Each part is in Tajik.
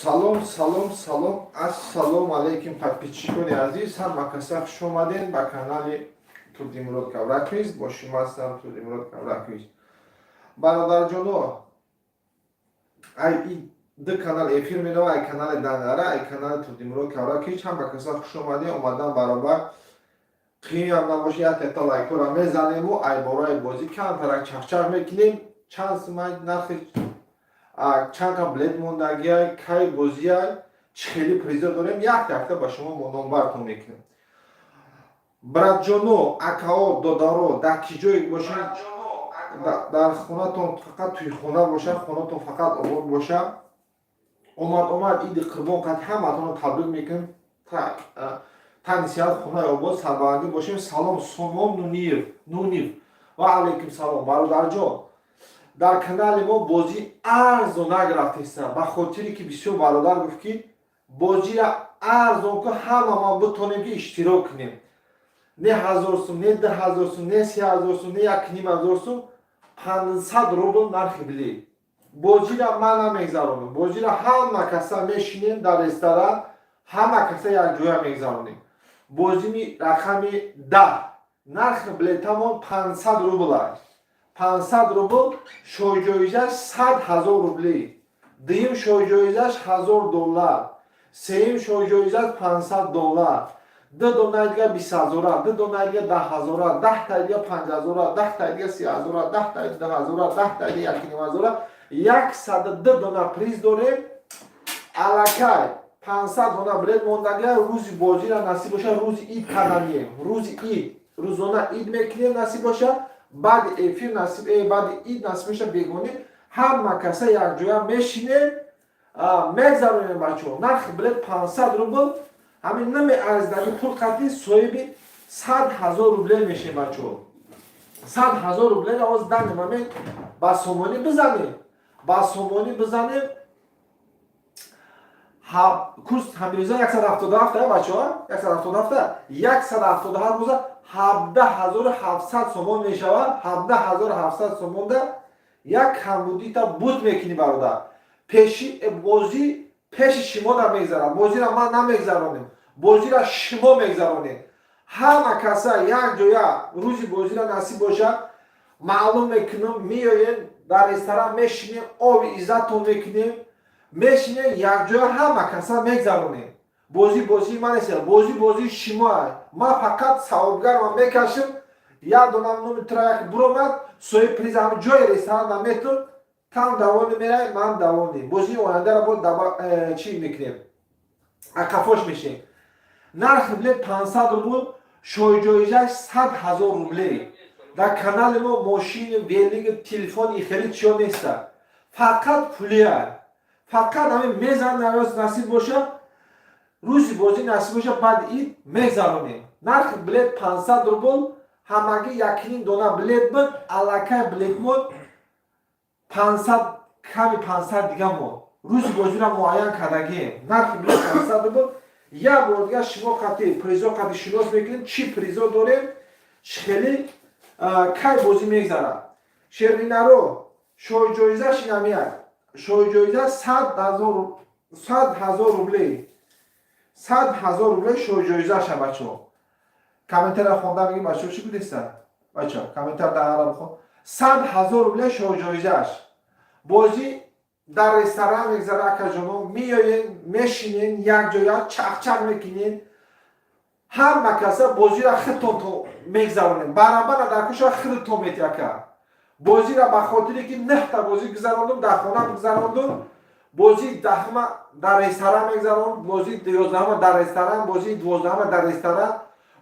Салом, салом, салом, ассалому алайкум, подписчикони азиз, ҳама каса хуш омадем ба канали Турдимурод Кавраквиз. Бо шумо ҳастам, Турдимурод Кавраквиз. Бародарҷоно, ай ду канал эфир мерава, ай канали Дангара, ай канали Турдимурод Кавраквиз. Ҳама каса хуш омадем. Омадан баробар қимам набоши, як тета лайкора мезанему, ай бораи бозӣ камтарак чахчах мекунем. Чанд сумай нархи, чанд та билет мондагиай, кай бозиай, чӣ хели призо дорем, як якта ба шумо номбартон мекунем. Братҷоно, акао, додаро, дар ки ҷое бошед, дар хонатон фақат тӯйхона боша, хонатон фақат обод боша. Омад, омад Иди Қурбон қад ҳаматонро табрик мекунем. Тани сиҳат, хонаи обод, сарбаландӣ бошем. Салом, Сомон Нуниев, Нунив, ва алайкум салом, бародарҷон. Дар канали мо бозӣ арзонак рафтеста, ба хотире ки бисёр бародар гуфт, ки бозира арзон ку, ҳама ма битонем, ки иштирок кунем. Не 1000 сум, не 2000 сум, не 3000 сум, не 1500 сум, 500 рубл нархи билет. Бозира ман намегзаронам, бозира ҳама каса мешинем дар ресторан, ҳама каса якҷоя мегзаронем. Бозими рақами 10, нархи билетамон 500 рубл аст. 500 рубл, шоҳҷоизаш 100 000 рублӣ, дуюм шоҳҷоизаш 1000 доллар, сеюм шоҳҷоизаш 500 доллар, ду донаи дига 20 ҳазора, ду донаи дига 10 ҳазора, 10-таи дига 5 ҳазора, 10-таи дига 30 ҳазора, 10-таи 10 ҳазора, 10-таи дига 1,5 ҳазора. 102 дона приз дорем. Аллакай 500 дона билет мондагия. Рӯзи бозира, насиб боша, рӯзи ид карданием. Рӯзи ид, рӯзона ид мекунем, насиб боша, баъди эфир, насиб, баъди ид, насиб боша, бегонӣ ҳама каса якҷоя мешинем, мегзаронем. Бачаҳо, нархи билет 500 рубл. Ҳамин намеарзидаги пул қатӣ соҳиби 100 000 рубле мешем, бачаҳо. 100 000 рубле оз данный момент ба сомонӣ бизанем, ба сомонӣ бизанем, курс ҳамирӯза 177, бачаҳо, 177, 177 боза 17 700 сомон мешавад. 17 700 сомонда як камбудита буд мекунӣ, бародар. Пеши бозӣ пеши шумо мегзарад. Бозиро ман намегзаронем, бозиро шумо мегзаронем. Ҳама каса як ҷоя рӯзи бозиро, насиб боша, маълум мекунам. Меоем, дар ресторан мешинем, оби иззатон мекунем, мешинем, якҷоя ҳама каса мегзаронем. Бозӣ бозии ман нест, бозӣ бозии шумо. Ман фақат савобгарма мекашам. Як дона номи тура як буромад, соҳиби приз ҳами ҷои ресторан наметун там довольный мерай, ман довольный. Бозии ояндаро бо чӣ мекунем, ақафош мешем. Нархи билет 500 рубл, шоҳиҷоизаш 100 000 рубле. Дар канали мо мошини, велик, телефони хеле чиё неста, фақат пулия. Фақат ҳамин мезан, насиб боша, рӯзи бозӣ, насиб боша, баъди ид мегзаронем. Нархи билет 500 рубл, ҳамагӣ якним дона билет буд. Аллакай билетмон 500 ками 500 дига мон. Рӯзи бозиро муайян кардагием. Нархи билет 500 рубл. Як бор дига шумо қати призо қати шинос мекунем, чӣ призо дорем, хеле, кай бозӣ мегзарад. Шервинаро, шоҳиҷоизаш инамияд. Шоҳиҷоиза 100 000 рубле, 100 000 рубле шоҳиҷоизаша. Бачаҳо, комментария хонда мегим. Бачаҳо, чӣ будеста? Бачаҳо, комментар дар ара бихон. 100 000 рубле шоҳиҷоизааш. Бозӣ дар ресторан мегзара, акаҷоно. Меоен, мешинен, якҷоя чахчах мекунен. Ҳама каса бозиро худтон мегзаронем, барабара дар куша худтон мети, ака. Бозиро ба хотире ки нӯҳта бозӣ гузарондум, дар хона гузарондум, бозии 10-ума дар ресторан мегзаронд, бозии 11-ума дар ресторан, бозии 12-ума дар ресторан.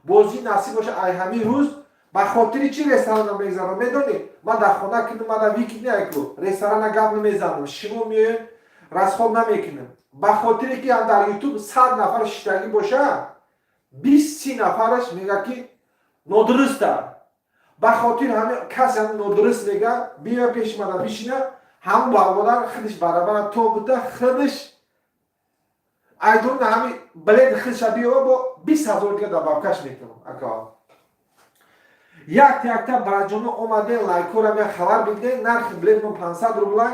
Бозӣ, насиб боша, ай ҳамин рӯз. Ба хотири чӣ ресторана мегзарон, медонӣ? Ман дар хона кунам, мана вики неку ресторана гап намезанам, шумо меоем, расход намекунем. Ба хотире ки дар Ютуб 100 нафар шиштагӣ боша, 20-30 нафараш мега, ки нодуруста. Ба хотири ҳамин касе ҳамин нодуруст мега, биё пеши мана бишина, ҳамн бародар худаш барабара то буда, худаш айдуна ҳами билети худша биёва, бо 20 000 дига дар бабкаш мекунам. Ака, як якта бараҷоно омаден, лайкора мя хабар биден. Нархи билет мо 500 рубла.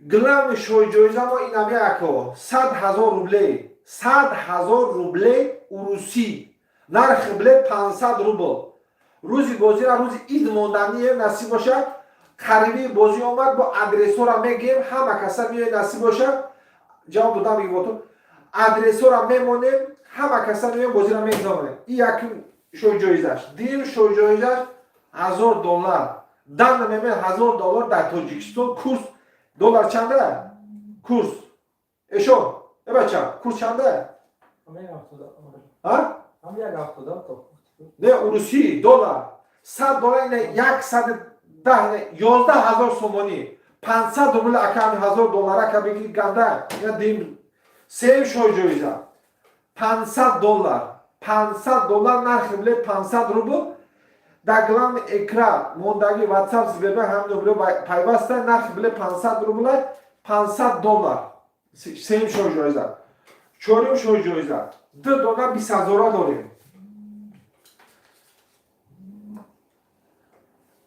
Главный шоҳиҷоиза мо инами, ако, 100 000 рублей, 100 000 рублей урусӣ. Нархи билет 500 рубл. Рӯзи бозира, рӯзи ид мондание, насиб бошад, қариби бозӣ омад, бо адресҳоро мегем, ҳама каса меояд, насиб бошад. Ҷавоб додам ивото. Адресҳоро мемонем, ҳама каса меоем, бозиро мегузаронем. И якум шоҳиҷоизаш. Дуюм шоҳиҷоизаш 1000 доллар. Данный момент 1000 доллар дар Тоҷикистон курс доллар чанда? Курс эшо, э бача, курс чанда? Не, урусӣ доллар. 100 доллар ина 110, 11 000 сомонӣ. 500 рубл, аками 1000 доллар ака бигири, ганда. Ина дим сеюм шоҳиҷоиза 500 доллар, 500 доллар. Нархи билет 500 рубл. Дар главный экран мондагӣ WhatsApp, Сбербанк, ҳам номеро пайваста. Нархи билет 500 рубла, 500 доллар. Сеюм шоҳиҷоиза. Чорюм шоҳиҷоиза ду дона бистҳазора дорем.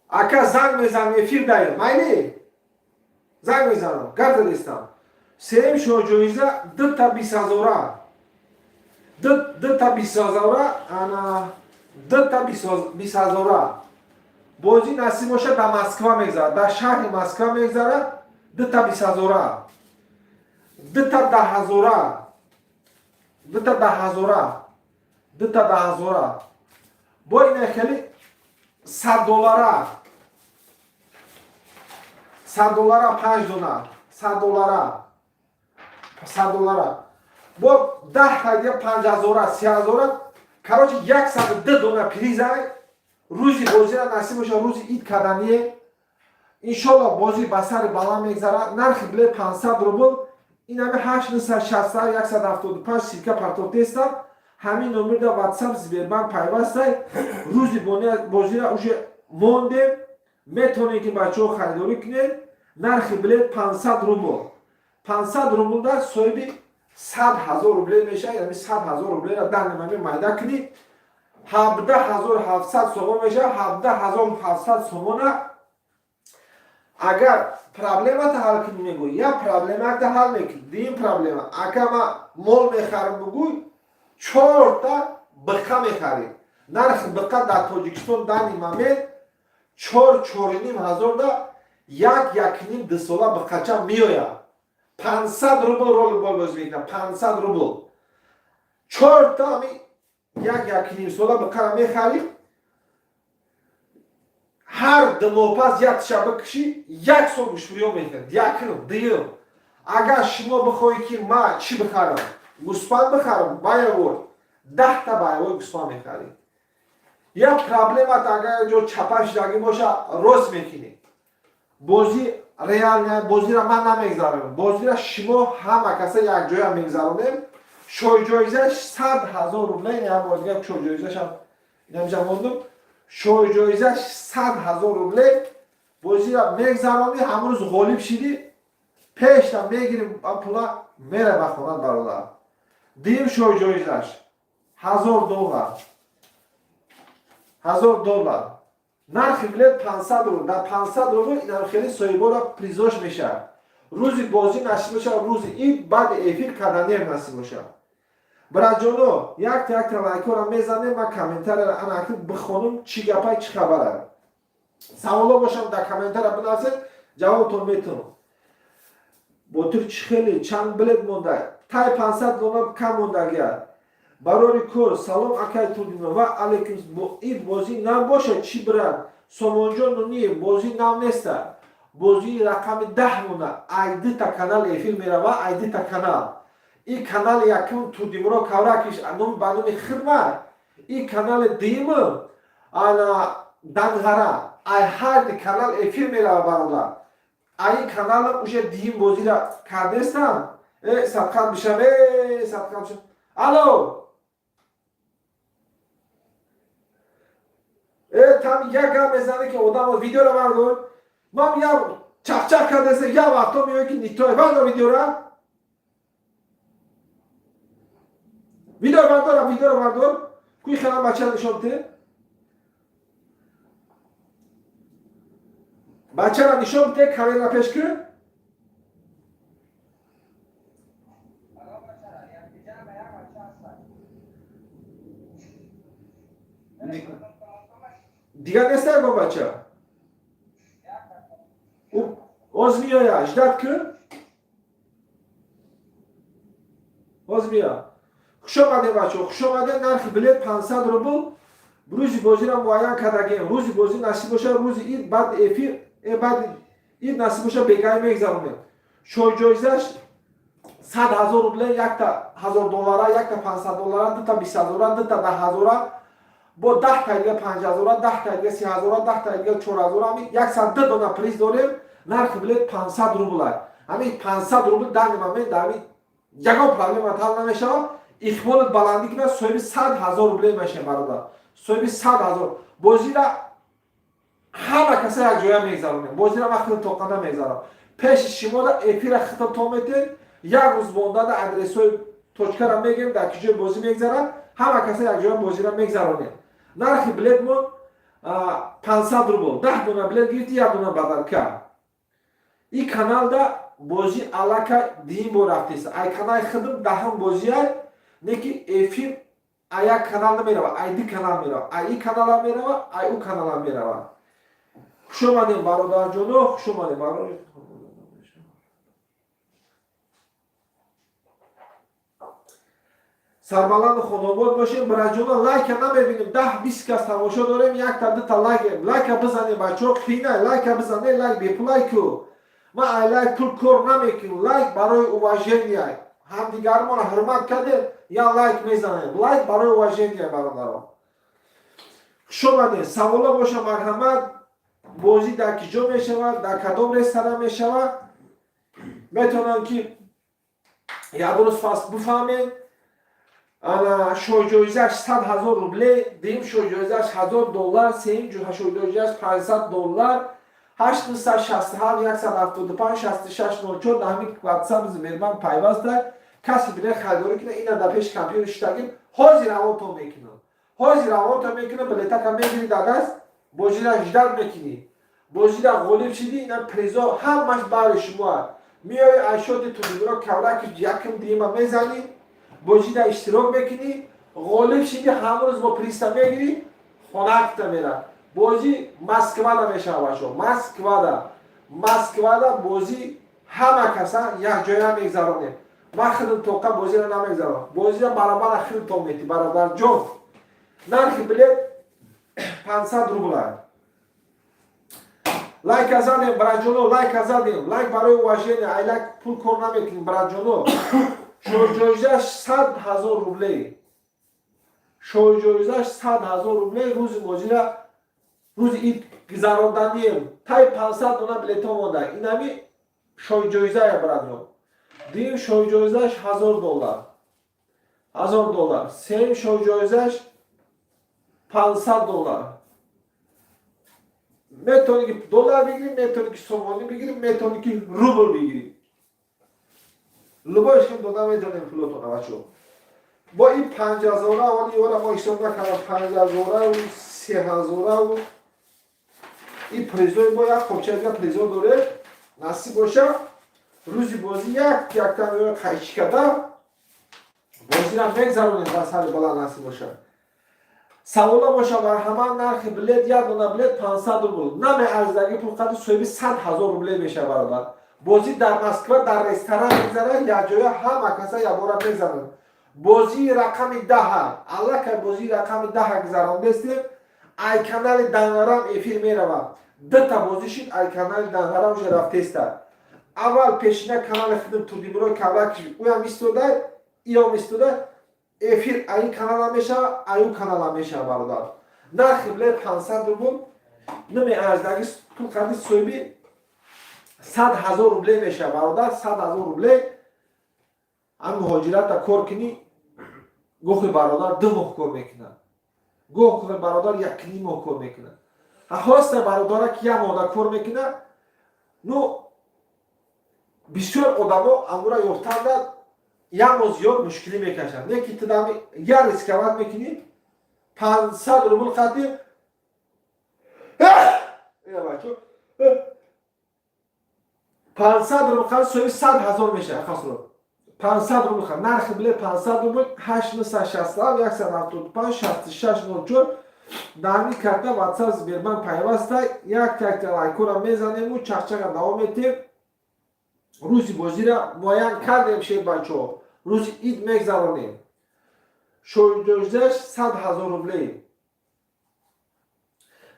Ака, занг мезанам, эфир даем, майли, занг мезанам, гап задестам. Сеюм шоҳиҷоиза дута бистҳазора, дута бистҳазора, ана дута бистҳазора. Бозӣ, насиб бошад, дар Москва мегзарад, дар шаҳри Москва мегзарад. Дута бистҳазора, дута даҳҳазора, дута даҳҳазора, дута даҳҳазора. Бо ина хеле 100 доллара, 100 доллара, панҷ дона 100 доллара, 100 доллара. Бо 10 та дига панҷҳазора, сеҳазора. Короче, 102 дона приза. Рӯзи бозира, насиб боша, рӯзи ид кардание, иншолло, бозӣ ба сари баланд мегзарад. Нархи билет 500 рубл. Ин ҳами 8 960 175 ссылка партофтестам. Ҳамин номерда WhatsApp, Сбербанк пайвастай. Рӯзи бозира уже мондем, метавонед ки, бачаҳо, харидорӣ кунед. Нархи билет 500 рубл. 500 рублда соҳиби 100 000 рубле мешавад. Яъне 100 000 рублеро дар нимами майда кунӣ, 17 700 сомон мешавад. 17 700 сомона агар проблемата ҳал кунӣ, мегӯй, як проблемата ҳал мекунӣ. Дуюм проблема: ака, ма мол мехарам, бугӯй, чорта биқа мехарӣ. Нархи биқа дар Тоҷикистон данный момент чор, чориним ҳазорда як, якним, дусола биқача меояд. 500 рубл роликбол бозӣ мекунад. 500 рубл чорта ами як, якним сола биқара мехарӣ. Ҳар 2 моҳ пас як тиша бикушӣ, як сол гӯштбурён мекунад. Якум. Дуюм, агар шумо бихоҳед, ки ма чӣ бихарам, гӯспанд бихарам, боевой, 10 та боевой гӯспанд мехарӣ. Як проблемат агар ҷо чапа шудагӣ боша, рост мекунӣ. Бозӣ реально, бозиро ман намегзаронам, бозиро шумо ҳама каса якҷоя мегзаронем. Шоҳиҷоизаш 100 000 рубла. Ин бор дигар шоҳиҷоизашам инамҷа мондум. Шоҳиҷоизаш 100 000 рубле. Бозиро мегзаронӣ, ҳамон рӯз ғолиб шидӣ, пешта мегирим пула, мера ба хонат, бародар. Дуюм шоҳиҷоизаш 1000 доллар, 1000 доллар. Нархи билет 500 рубл. Дар 500 рубл инам хеле соҳибора призош мешавад. Рӯзи бозӣ, насиб бошад, рӯзи ид баъди эфир каданем, насиб бошад. Бираҷоно, якта якта лайкҳоро мезанем. Ман комментарияро ана акнун бихонум, чӣ гапай, чӣ хабара. Саволо бошам, дар комментария бинависед, ҷавобтон метавонам. Ботир, чӣ хеле чанд билет монда? Тай 500 дона кам мондагия. Барори кор. Салом, акай Турдино. Ва алейкум. Ид бозӣ набошад, чӣ бирад? Сомонҷон Нуниев, бозӣ нав неста, бозии рақами 10 монда. Айдита канал эфир мерава, айдита канал. И канали якум Турдимуро Кавракиш, номи ба номи хидма. И канали дуюм ана Данғара. Ай ҳарди канал эфир мерава, бародар. Ай каналам уже дуюм бозира кардестам. Э, садқат бишам, э, садқат бишам. Алло, э, там як гап мезане, ки одам видеоро бардор. Ман як чақчақ кардеста, як вақто меояд, ки нитой. Бардор видеора, видео бардора, видеоро бардор. Куи хелам бача нишон те, бачаро нишон те, камера пеш кун. Дигар нест ягон бача? Оз меоя, ждать кун. Оз меоя. Хуш омадем, бачаҳо, хуш омадем. Нархи билет 500 рубл. Рӯзи бозиро муайян кардагем. Рӯзи бозӣ насиб боша, рӯзи ид, баъди эфир, баъди ид насиб боша, бегай мегзаронем. Шоҳҷоизаш 100 000 рубле, якта 1000 доллара, якта 500 доллара, дута 20 000-а, дута 10 000-а, бо 10-та дига 5000-а, 10-та дига 30 000-а, 10-та дига 4000-а. Ҳами 102 дона приз дорем. Нархи билет 500 рубла. Ҳамин 500 рубл данный момент дар ҳамин ягон проблема ҳал намешавад. Ихтимолат баландӣ ки соҳиби 100 000 рубле мешавем, бародар, соҳиби 100 000. Бозира ҳама каса якҷоя мегзаронем. Бозира ман хеле тоқа намегзарам. Пеши шумода эфира хитоб метем. Як рӯз мондада адресҳои точкара мегем, дар ки ҷои бозӣ мегзарад. Ҳама каса якҷоя бозира мегзаронем. Нархи билетмон 500 рубл. 10 дона билет гирифти, як дона подарка. Ин каналда бозӣ аллакай дуюм бор рафтест. Ай канали хидм даҳум бозиай, не ки эфир ай як канал намерава, ай ду канал мерава: ай ин канала мерава, ай ӯ канала мерава. Хуш омадем, бародарҷоно, хуш омадем. Сарбаланду хонобод бошем, бираҷоно. Лайка намебинем, 10-20 кас тамошо дорем, якта, дута лайк. Лайка бизанем, бачаҳо, қинай, лайка бизане. Лайк бепулай ку. Ман ай лайк пул кор намекунам. Лайк барои уважения, ҳамдигармонро ҳурмат кардем, я лайк мезанем. Лайк барои уважения, бародарон. Хуш омадем. Саволо боша, марҳамат. Бозӣ дар ки ҷо мешавад, дар кадом ресторан мешавад, метавонам ки як рӯз пас бифаҳмед. Ана, шоҳҷоизаш 100 000 рубле, дуюм шоҳҷоизаш 1000 доллар, сеюм шоҳҷоизаш 500 доллар. 867 175 66 04 дар ҳамин ватсап Сбербанк пайваста. Касе билет харидорӣ кунад, ина дар пеши компютер шиштагим, ҳозир равонтон мекунам, ҳозир равонтон мекунам. Билетака мегирӣ дар даст, бозира ждать мекунӣ. Бозира ғолиб шидӣ, ина призо ҳамаш баҳри шумоа. Меои, айшоти тудиро кавраки якм дима мезанӣ, бозида иштирок мекунӣ, ғолиб шидӣ, ҳамрӯз бо приста мегирӣ, хонакта мера. Бозӣ Москвада мешавад, бачо, Москвада. Москвада бозӣ ҳама каса якҷоя мегзаронем. Ман худам тоқа бозиро намегзаронам. Бозиро баробара худтон метӣ, бародарҷон. Нархи билет 500 рубла. Лайка задем, браҷоно, лайка задем. Лайк барои уважение, ай лайк пул кор намекунем, браҷоно. Шоҳҷоизаш 100 000 рубле, шоҳҷоизаш 100 000 рубле. Рӯзи бозира рӯзи ид гузаронданием. Тай 500 дона билетҳо монда. Инами шоҳҷоизая, браҷон. Дуюм шоҳҷоизаш 1000 доллар, 1000 доллар. Сеюм шоҳҷоизаш 500 доллар. Метавонӣ ки доллар бигирӣ, метавонӣ ки сомонӣ бигирӣ, метавонӣ ки рубл бигирӣ. Любой шим дода метавонем пулотона, бачо. Бо ин 5000-а вали ёра мо ҳисоб накардам, 5000-аву 3000-аву ин призои мо. Як қопча дига призо дорем. Насиб боша, рӯзи бозӣ як якта қайчи карда бозира мегзаронем дар сари баланд, насиб боша. Савола боша, марҳамат. Нархи билет, як дона билет 500 рубл. Намеарзидаги пул қадри соҳиби 100 000 рубле мешавад, бародар. Бозӣ дар Москва дар ресторан мегзарад, якҷоя ҳама каса якбора мегзаранд. Бозии рақами 10-а аллакай, бозии рақами 10-а гузарондестем. Ай канали Дангарам эфир меравад. Дута бозӣ шид, ай канали Дангарам уже рафтеста. Аввал пешина канали хидм Турдимурои Кавлак, уям истода, иём истода. Эфир ай канала мешавад, ай ӯ канала мешавад, бародар. Нархи билет 500 рубл. Намеарзидаги пул қадри соҳиби 100 000 рубле мешавад, бародар, 100 000 рубле. Ҳам муҳоҷирата кор кунӣ, гоҳи бародар 2 моҳ кор мекунад, гоҳ бародар 1,5 моҳ кор мекунад. Хоста бародара ки як моҳда кор мекунад. Ну, бисёр одамо амура ёфтанда як моҳ зиёд мушкилӣ мекашанд. Не ки ту дами як рисковать мекунӣ, 500 рубл қадди бачо, 500 рубл қадди соҳиби 100 000 мешавад. Хасро 500 рубл нархи билет 500 рубл. 867 175 66 04. Дар ҳамин карта WhatsApp Сбербанк пайваста. Як якта лайкора мезанему, чақчақа давом метем. Рӯзи бозира муайян кардем, шербачаҳо, рӯзи ид мегзаронем. Шоҳиҷоизаш 100 000 рублей,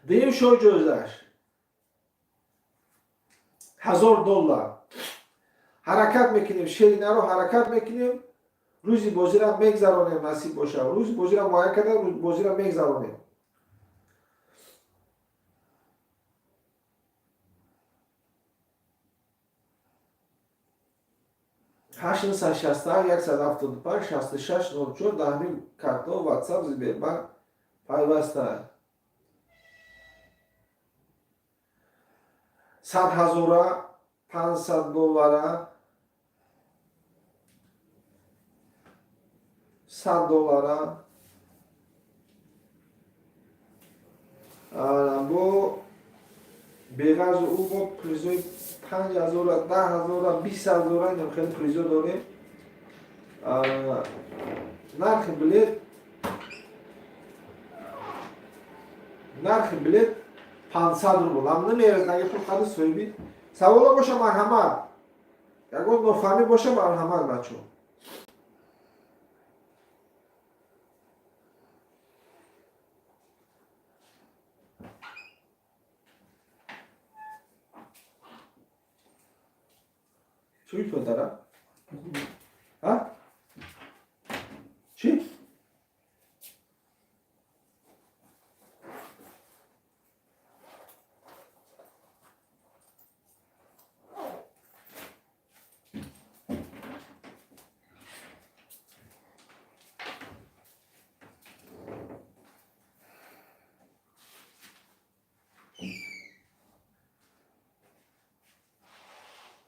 дуюм шоҳиҷоизаш 1000 доллар. Ҳаракат мекунем, шеринаро ҳаракат мекунем, рӯзи бозира мегзаронем, насиб боша. Рӯзи бозира муайян кардем, рӯзи бозира мегзаронем. 861 175 66 04, дар ҳамин карто WhatsApp Сбербанк пайваста. 100 000-а, 500 доллара, 100 доллара бо беғарзу ӯ мо призои 5000-а, 10 000-а, 20 000-а, инам хеле призо дорем. Нархи билет 500 рубл. Ам намерезд аги пул қади соҳиби. Саволо боша, марҳамат, ягон нофаҳмӣ боша, марҳамат, бачо. Чӣ пётара? А? Чӣ?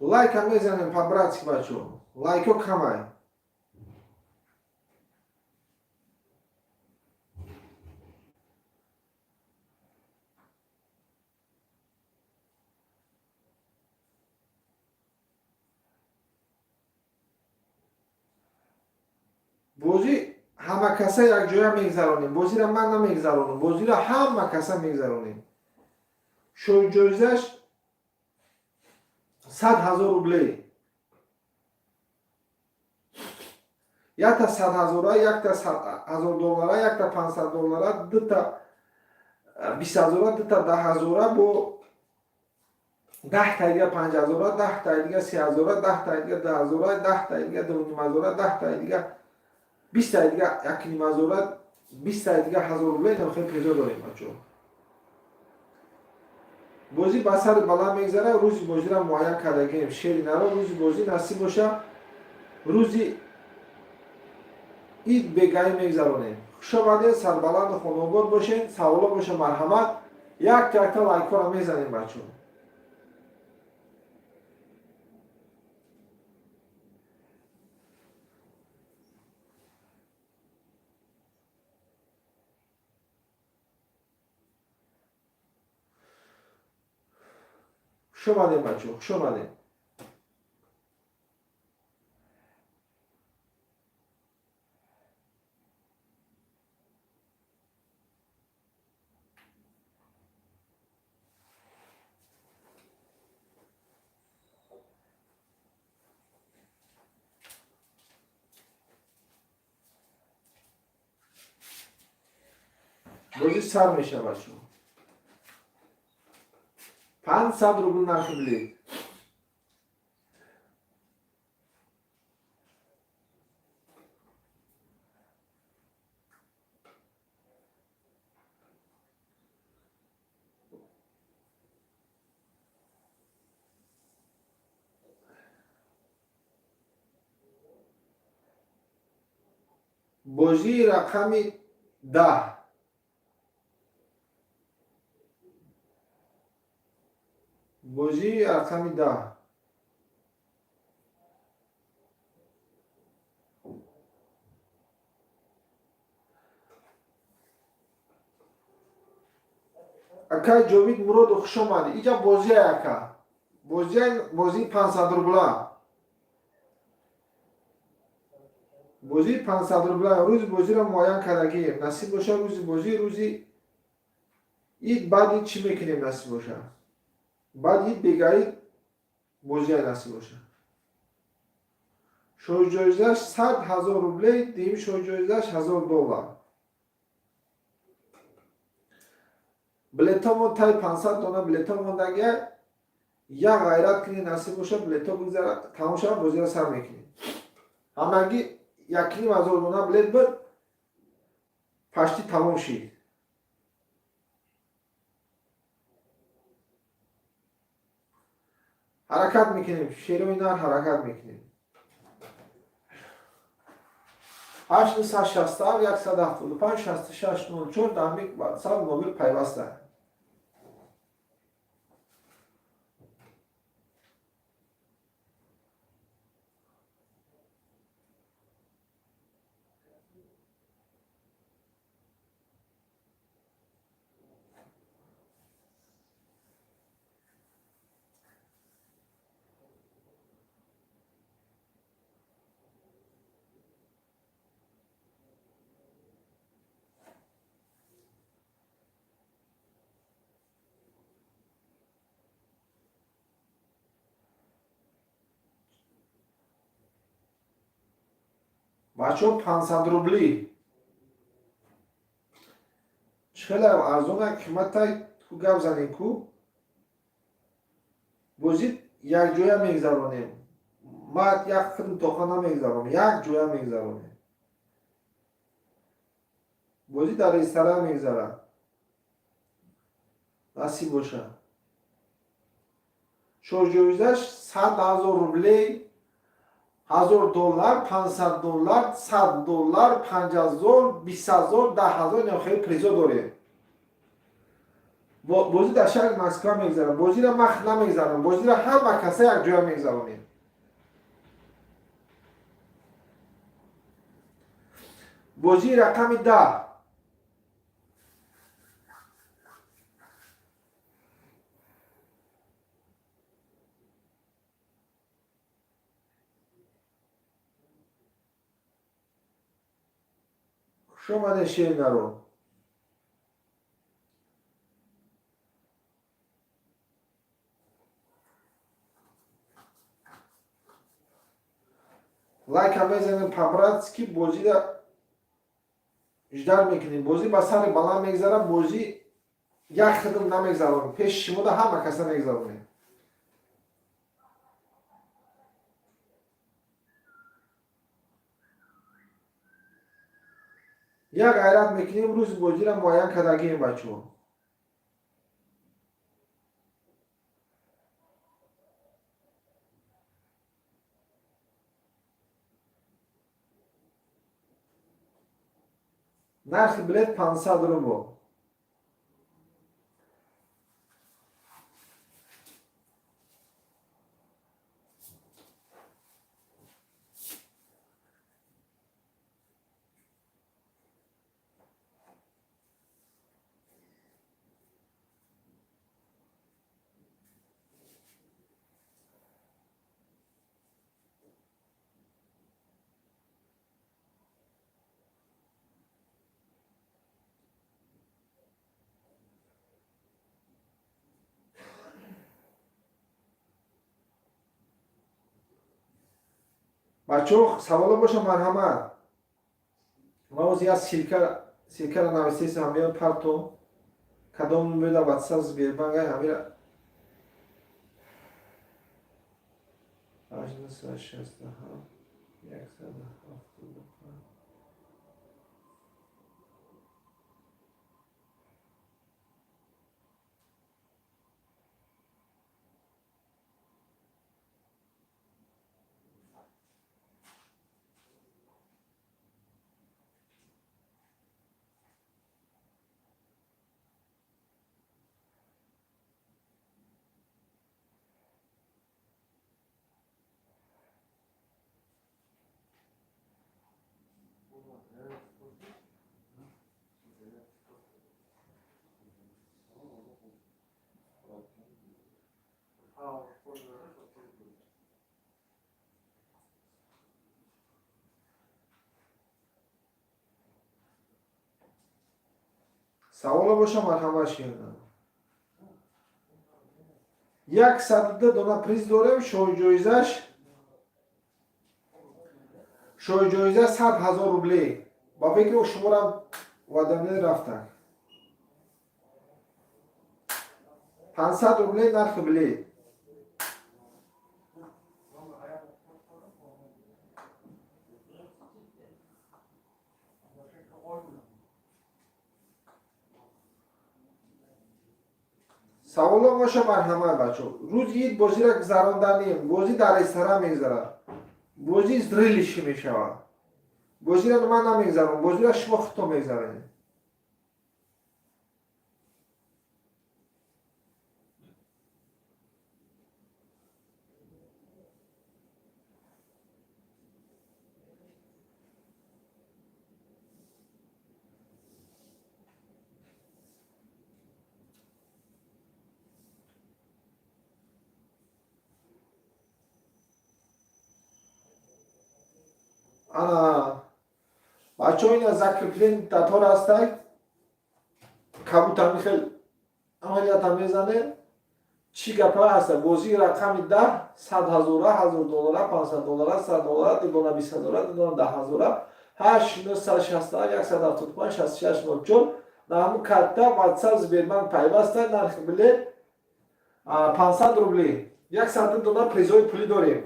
Лайка мезанем по-братски, бачо. Лайко камай. Бозӣ ҳама каса якҷоя мегзаронем. Бозиро ман намегзаронам, бозиро ҳама каса мегзаронем. Шоҳиҷоизаш 100 000 рублей, якта 100 000-а, якта 1000 доллара, якта 500 доллара, дута 20 000-а, дута 10 000-а, бо 10-таи дига 5000-а, 10-таи дига 3000-а, 10-таи дига 2000-а, 10-таи дига 2500-а, 10-таи дига, 20-таи дига 1500-а, 20-таи дига 1000 рублей. Инам хеле призо дорем, бачаҳо. Бозӣ ба сари баланд мегзара. Рӯзи бозиро муайян кардагием, шери наро. Рӯзи бозӣ, насиб боша, рӯзи ид бегаӣ мегзаронем. Хушомадед, сарбаланду хонобод бошед. Саволо боша, марҳамат. Як якта лайкҳоро мезанем, бачаҳо. Хушомадем, бачаҳо, хушомадем. Бозӣ сар мешавад. Шумо 500 рубл нархи билет. Бозии рақами 10. Бозии рақами 10. Акай Ҷовид Муродов, хушомадӣ. Иҷа бозия, ака, бозия, бозии 500 рубла, бозии 500 рубла. Рӯзи бозиро муайян кардагием, насиб боша, рӯзи бозӣ рӯзи Ид баъд ид чӣ мекунем, насиб боша? Баъд ид бегаид бозия, насиб боша. Шоҳҷоизаш 100 000 рублей, дуюм шоҳҷоизаш 1000 доллар. Билетомон тай 500 дона билето мондагия. Як ғайрат кунед, насиб боша, билето бигзара, тамом шава, бозиро сар мекунем. Ҳамагӣ 1500 дона билет буд, почти тамом шид. Ҳаракат мекунем, шерои нар, ҳаракат мекунем. 867 175 66 04 дар ватсап мобил пайваста. Бачаҳо, 500 рубли чӣ хеле арзона, қиматай ку, гап занем ку. Бозӣ якҷоя мегзаронем, ма як хидм тоқа намегзаронам, якҷоя мегзаронем. Бозӣ дар ресторан мегзарад, насиб бошад. Шоҳҷоизаш 100 000 рублей, 1000 доллар, 500 доллар, 100 доллар, 5000, 20 000, 10 000, ино хеле призо дорем. Бозӣ дар шаҳри Москва мегзарам. Бозиро мах намегзарам, бозиро ҳама каса якҷоя мегзаронем. Бозии рақами 10. Хуш омадед, шеринаро. Лайка мезанем по-братски, бозиро ждать мекунем. Бозӣ ба сари баланд мегзарад, бозӣ як хидм намегзаронем, пеши шумода ҳама каса мегзаронем. Як ғайрат мекунем, рӯзи бозиро муайян кардагием, бачаҳо. Нархи билет 500 рубл. Бачаҳо, саволо боша, марҳамат. Ма оз як ссылкаро нависесам, ҳамира парто, кадом номерда ватсап Сбербанк ҳамира. 867 175. Саволо боша, марҳамат, ширина. 102 дона приз дорем. Шоҳиҷоиза 100 000 рубле. Ба фикри шуморам уведомление рафтак. 500 рубле нархи билет. Саволо боша, марҳамат, бачо. Рӯзи ид бозиро гузаронданем. Бозӣ дар ресторан мегузарад, бозӣ зрелище мешавад. Бозиро ман намегузарам, бозиро шумо худтон мегузаронед. Ана, бачаҳо, ина закреплен татор ҳастай, кабутами хел амалията мезане. Чӣ гапа ҳаста? Бозии рақами 10, 100 ҳазора, 1000 доллара, 500 доллара, 100 доллара, ду дона 20 ҳазора, ду дона 10 ҳазора. 8 967 175 66 04 наҳаму карта Ватсап Сбербанк пайваста. Нархи билет 500 рубли. 102 дона призои пулӣ дорем.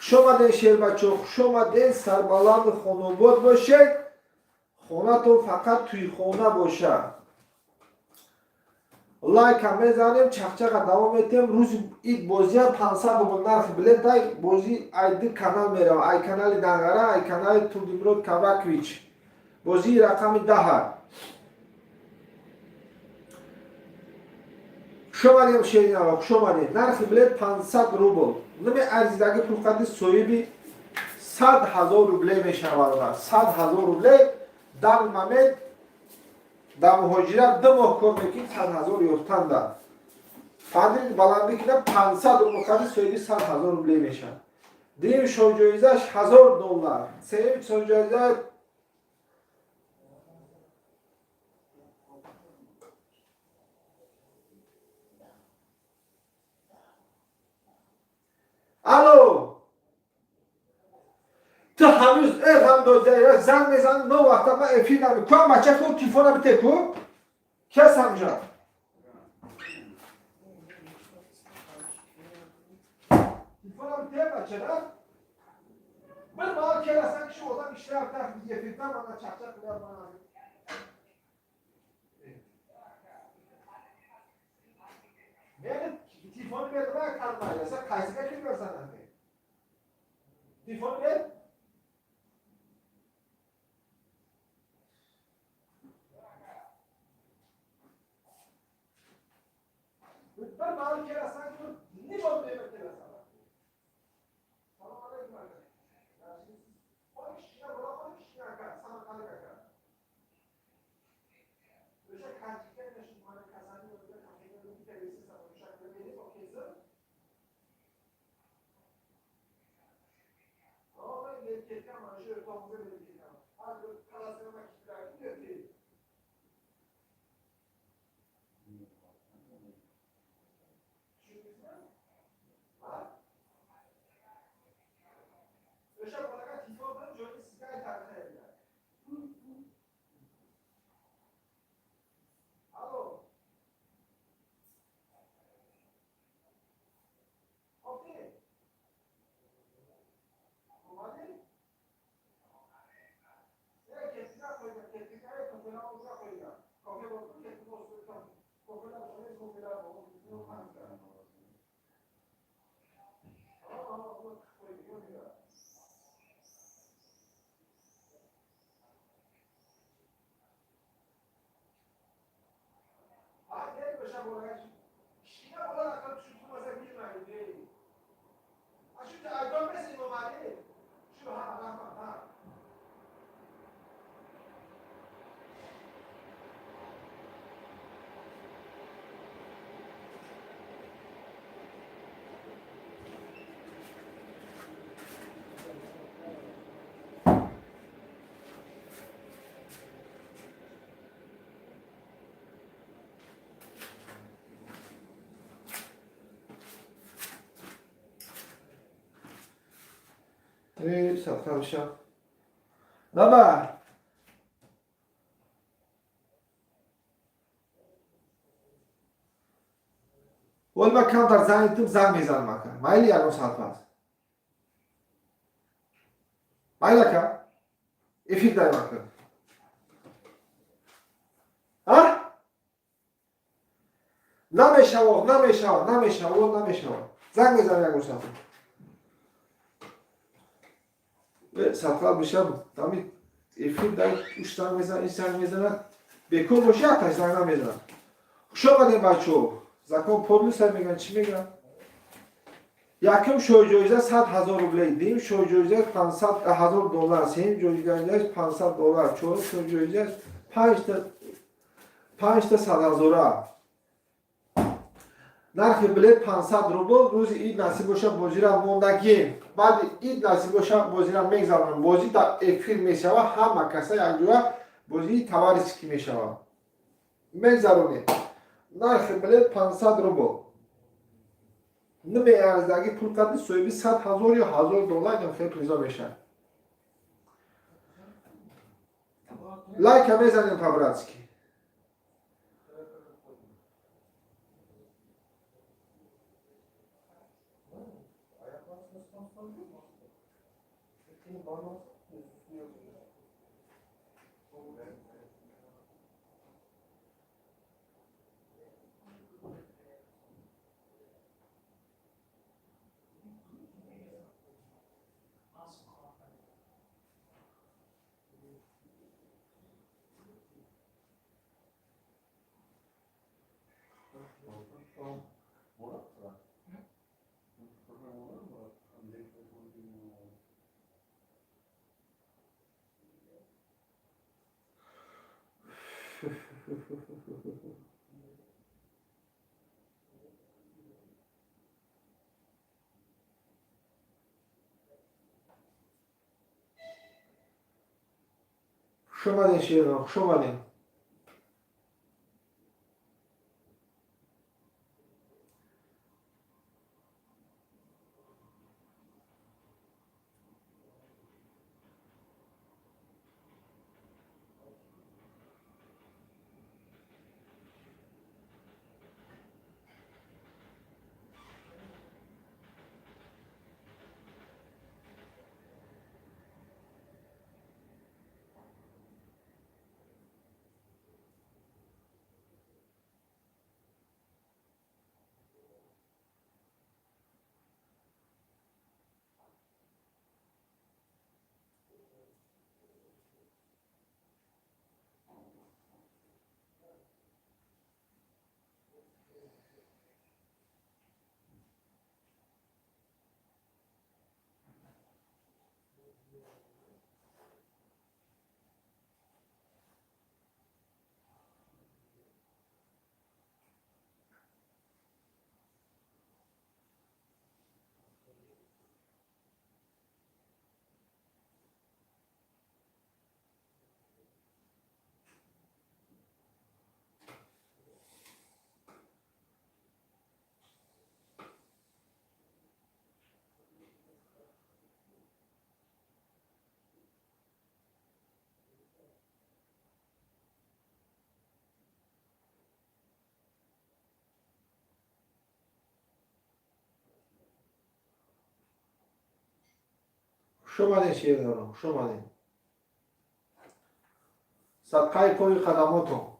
Хушомаден, шербачо, хушомаден. Сарбаланду хонобод бошед, хонатон фақат тӯйхона бошад. Лайка мезанем, чақчақа давом метиҳем. Рӯзи ид бозиам 500 рубл нархи билетай. Бозӣ ай ду канал мерава: ай канали Данғара, ай канали Турдимурод Кавракович. Бозии рақами 10-а. Хушомадем, шеринава, хушомадем. Нархи билет 500 рубл. Нами арзидаги пулқади соҳиби 100 000 рубле мешавад. 100 000 рубле дар момент дар муҳоҷират 2 моҳ кор мекунӣ, 100 000 ёфтанда. Фарди баландӣ кина, 500 рубл қади соҳиби 100 000 рубле мешавад. Дуюм шоҳҷоизаш 1000 доллар, сеюм шоҳҷоиза. Алло, ту ҳанӯз э ғамдода занг мезани? Но вақта ман эфир нами куам. Бача, ку телефона бите, ку кес ҳамҷа. Телефона бите, бача, на bir мал келасан ки шу одам ишлab эфирда мана чақчақ қилар мана. Мени телефон берма kalmayla. Sen qaysiga kirgansan endi? Telefon ber. Bir mahal kelasan ki nima bo'lib kelasan? Salom alaykum aka. Kichkina bola, kichkina aka, samarqandlik aka. O'sha kartga shu mana kasalni o'zida kafega bitta bersa, o'sha berib olkaysiz. Berib ketgan, mana shu o'rtog'imga berib ketgan. Har bir kalasini yoki tushundingizmi? Ha? O'sha bolaga telefon qilib, joyini sizga aytadi qayerda. Allo. Okey. Bo'lmadi? Ketkiga qo'ygan, ketkiga ko'kalar o'zga qo'ygan. Kofe bo'lsin, ketki bo'lsin, ko'kalar bo'lsin, ko'kalar bo'lsin. Ha, qo'ygan. Ha, gel o'sha bolaga. Kichkina bola aql tushunmasa bilmaydi. Ha, shuncha aytolmaysiz Imomali. Shu, ha, rahmat, ha. Садқа бишам. Наба. Вол ма камтар занг занг мезанам ака. Майли ягон соат пас. Майли ака? Эфир даем ака. А? Намешава, намешава, намешава, намешава. Занг мезанам ягон соат. Садқа бишам. Тами эфир дай уш занг мезанам, ин занг мезанад. Бекор боши, аташ занг намезанам. Хуш омадем бачаҳо. Закон подлость мегӯянд, чӣ мегӯянд? Якум шоҳҷоиза 100 000 рублей, дуюм шоҳҷоиза 500 000 доллар, сеюм ҷоиза 500 доллар, чорум шоҳҷоиза панҷта садҳазора. Нархи билет 500 рубл. Рӯзи ид насиб боша, бозира мондагием. Баъди ид насиб боша, бозира мегзаронем. Бозӣ дар эфир мешава, ҳама каса якҷоя бозии товарищеский мешава. Мегзаронем. Нархи билет 500 рубл. Намеарзаги пул қадри соҳиби 100 000 ё 1000 доллар ё хеле призо мешавад. Лайка мезанем по-братски. Хуш омадем, шерон, хуш омадем. Хуш омадем, шердорон, хуш омадем. Садқаи пои хадамотон.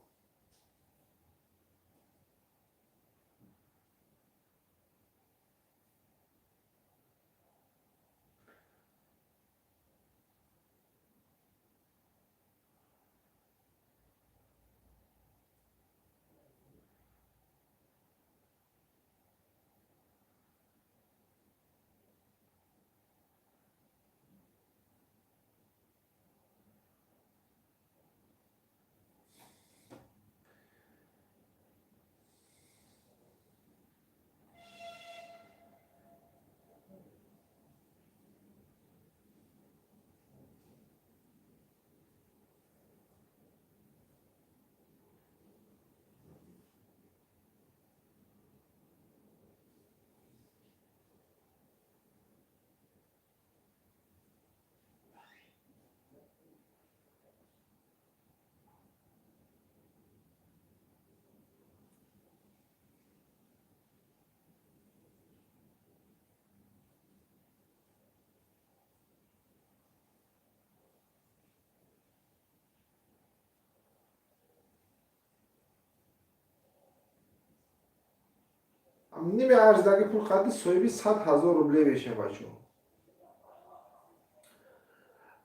Ними арздаги пул қадди соҳиби 100 000 рубле мешавем, бачаҳо.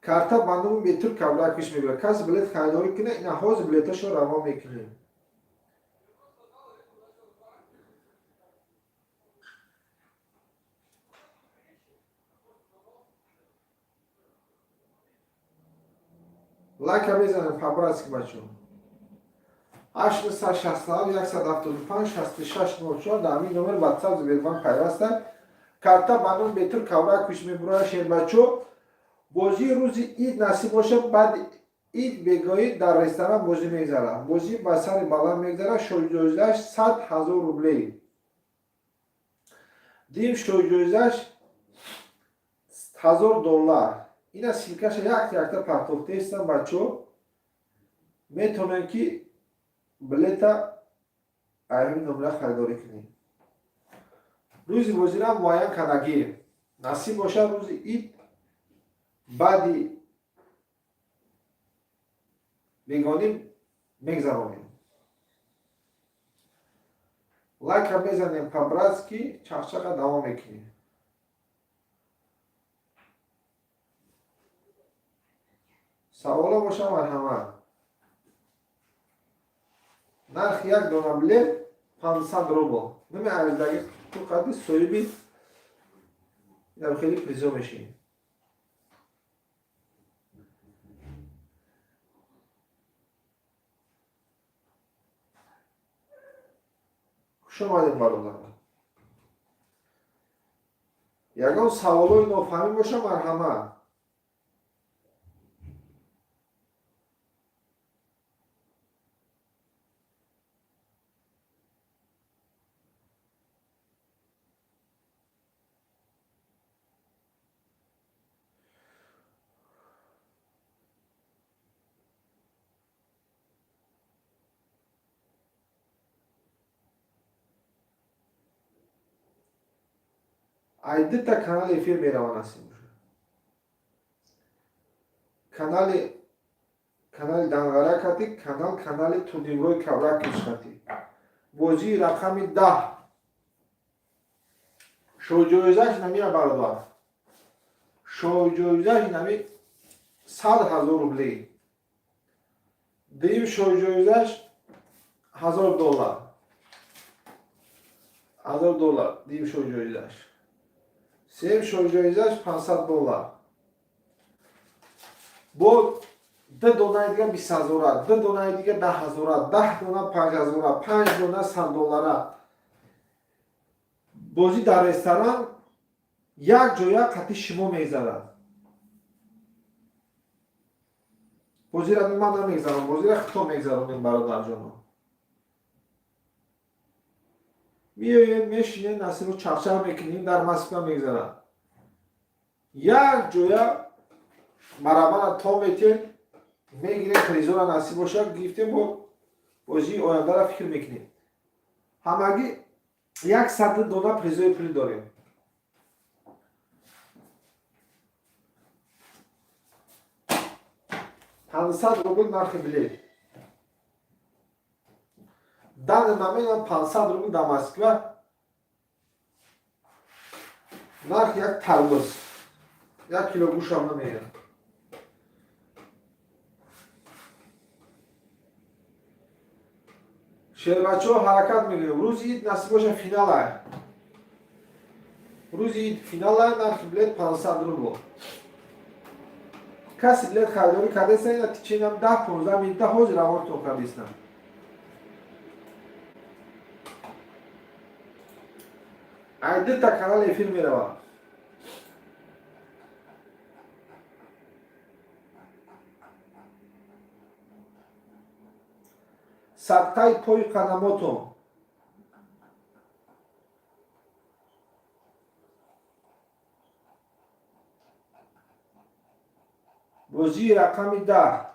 Карта ба номи Бетур Кавракиш мебирад. Касе билет харидорӣ кунад, ина ҳозир билеташро равон мекунем. Лайка мезанем по-братски, бачаҳо. 867 175 66 04, дар ҳамин номер WhatsApp, Сбербанк пайваста. Карта ба номи Бетур Кавракиш мебурад, шербачо. Бозии рӯзи ид насиб бошад, баъди ид бегоҳӣ дар ресторан бозӣ мегзарад. Бозӣ ба сари баланд мегзарад. Шоҳиҷоизааш 100 000 рублей, дуюм шоҳиҷоизааш 1000 доллар. Ина ссылкаша як якта партофтаистам, бачаҳо. Метавонем, ки билета ҳамин номера харидорӣ кунем. Рӯзи бозира муайян кардагӣ. Насиб бошад, рӯзи ид баъди бегонӣ мегзаронем. Лайка мезанем по-братски, чақчақа давом мекунем. Саволо боша, марҳамат. Нархи як дона билет 500 рубл. Ними арздаги пул қадди соҳиби хеле призо мешавем. Хуш омадем, бародарон. Ягон саволои нофаҳмӣ боша, марҳамат. Ай дута канали эфир меравад, насиб бошад. Канали Данғара кати, канали Турнирҳои Кавракиш кати. Бозии рақами 10, шоҳҷоизаш намира, бародар. Шоҳҷоизаш нами 100 000 рублей, дуюм шоҳҷоизаш 1000 доллар, 1000 доллар дуюм шоҳҷоизаш, сеюм шоҳҷоизаш 500 доллар. Бо ду донаи дига 20 ҳазора, ду донаи дига 10 ҳазора, 10 дона 5 ҳазора, панҷ дона 100 доллара. Бозӣ дар ресторан як ҷоя қатъи шумо мегзарад. Бозиро ман намегзарам, бозиро хито мегзаронем, бародарҷоно. Меоем, мешинем, насибо, чақчақ мекунем, дар Москва мегзарад. Як ҷоя барабара то метем, мегирем призора. Насиб бошад, гирифтем, бо бозии ояндаро фикр мекунем. Ҳамагӣ 100 дона призои пулӣ дорем. 500 рубл нархи билет. Данный момент 500 рубл дар Москва нарх як тарбуз, як кило гӯшам намеяд. Шербачаҳо, ҳаракат мекунем. Рӯзи ид насиб боша, финала. Рӯзи ид финала. Нархи билет 500 рубл. Каси билет харидорӣ кардаиста, ина течением 10-15 минута ҳозир равонтон кардистам. Ай дута канал эфир меравад. Садқаи пои қадамотон. Бозии рақами 10,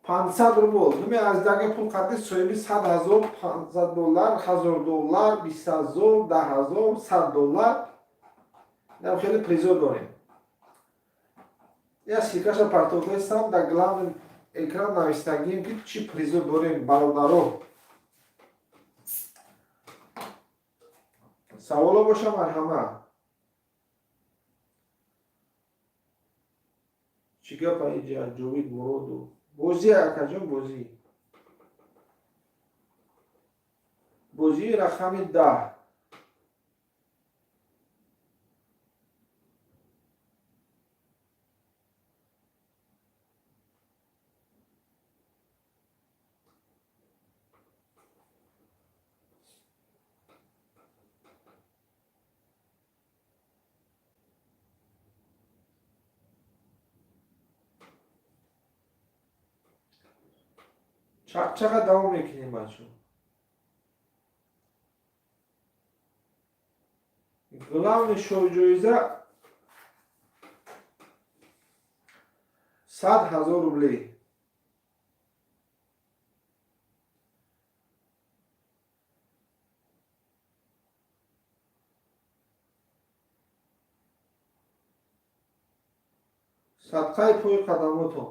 500 рубл. Нуме аз даги пул қадди соҳиби 100 000, 500 доллар, 1000 доллар, 20 000, 10 000, 100 доллар. Инам хеле призо дорем. Я ссылкаша партофтаистам, дар главный экран навистагием, ки чӣ призо дорем, бародаро. Саволо боша, марҳамат. Чӣ гапа иҷа, Ҷовид Муродов? Бозӣ, акаҷон, бозӣ. Бозии рақами 10. Чақчақа давом мекунем, бачо. Главный шоҳҷоиза 100 000 рублей. Садқаи пои қадамотон.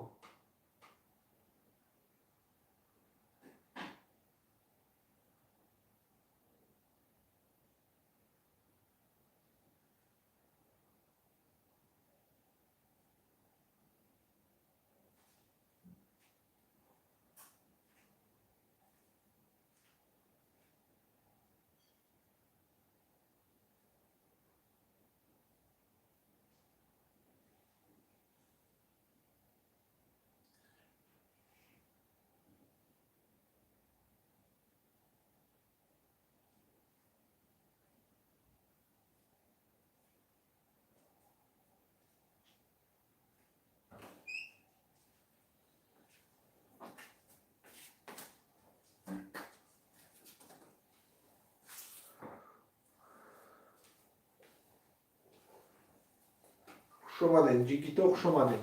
Хушомадед, ҷигито, хушомадед.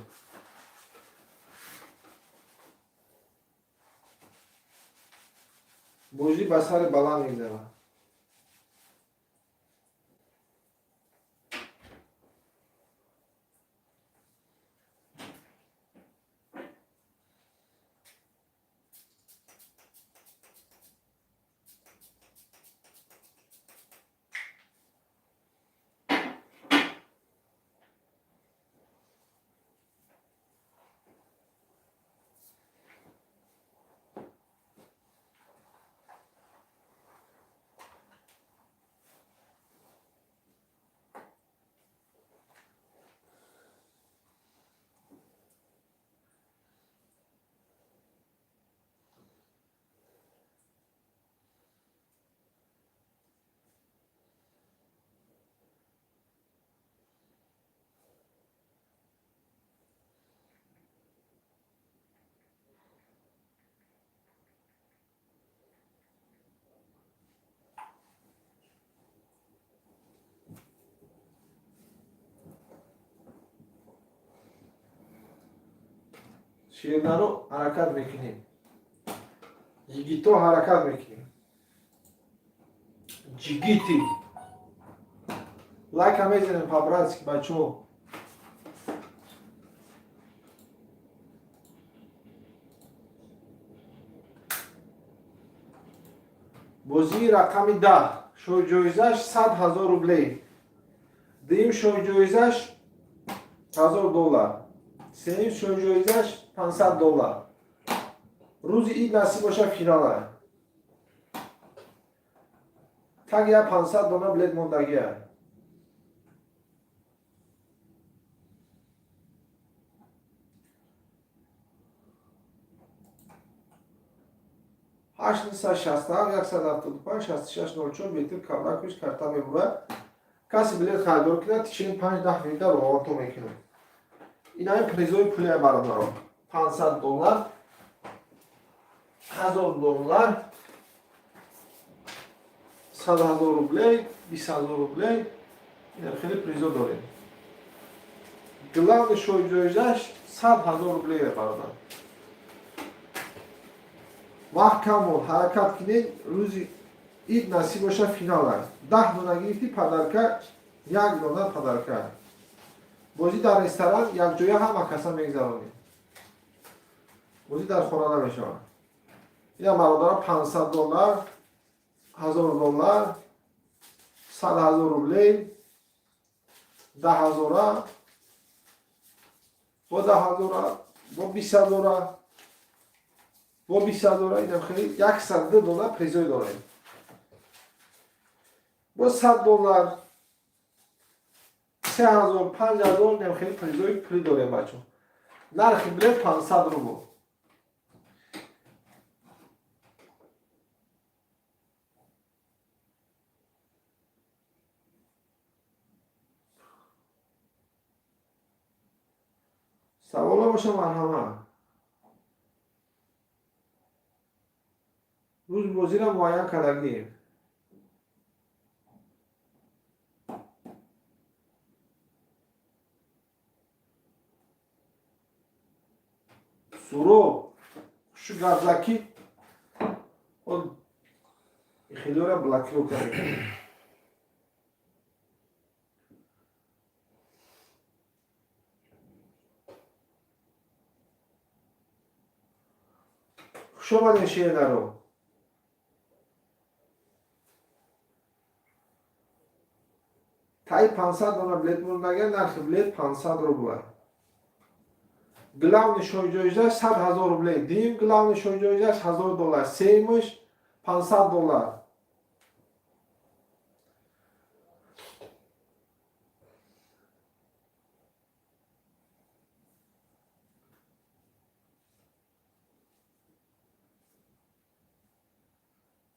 Бозӣ ба сари баланд мегзарад. Ширнаро ҳаракат мекунем, йигито, ҳаракат мекунем, ҷигити. Лайка мезанем по-братски, бачаҳо. Бозии рақами 10, шоҳҷоизаш 100 000 рублей, дуюм шоҳҷоизаш 1000 доллар, сеюм шоҳҷоизаш 500 доллар. Рӯзи ид насиб боша, финала. Так я 500 дона билет мондагия. 867 175 66 04 метр кавракуш карта мебурад. Касе билет харидор кунад, течени 5-10 минута ровонто мекунад. Инаи призои пулия, бародаро: 500 доллар, 1000 доллар, 100 000 рублей, 20 000 рублей. Ина хеле призо дорем. Главный шоҳҷоизаш 100 000 рублей, бародар. Вақт кам монд, ҳаракат кунед. Рӯзи ид насиб боша, финал аст. 10 дона гирифти, подарка, як дона подарка. Бозӣ дар ресторан якҷоя ҳама каса мегзаронем, бозӣ дар хона намешавад. Ина, бародаро, 500 доллар, 1000 доллар, 100 000 рублей, 10 000-а, бо 10 000-а, бо 20 000-а, бо 20 000-а. Инам хеле 102 дона призой дорем, бо 100 доллар, 3000, 5000. Инам хеле призои пулӣ дорем, бачо. Нархи билет 500 рубл. Саволо боша, марҳамат. Рӯзи бозиро муайян кардагием. Суроб хушу гапзакӣ хелиора блокировка мекунем. Хуш омадем, шеринаро. Таи 500 дона билет мондага, нархи билет 500 рубла. Главный шоҳҷоизаш 100 000 рублей, дуюм главный шоҳҷоизаш 1000 доллар, сеюмаш 500 доллар.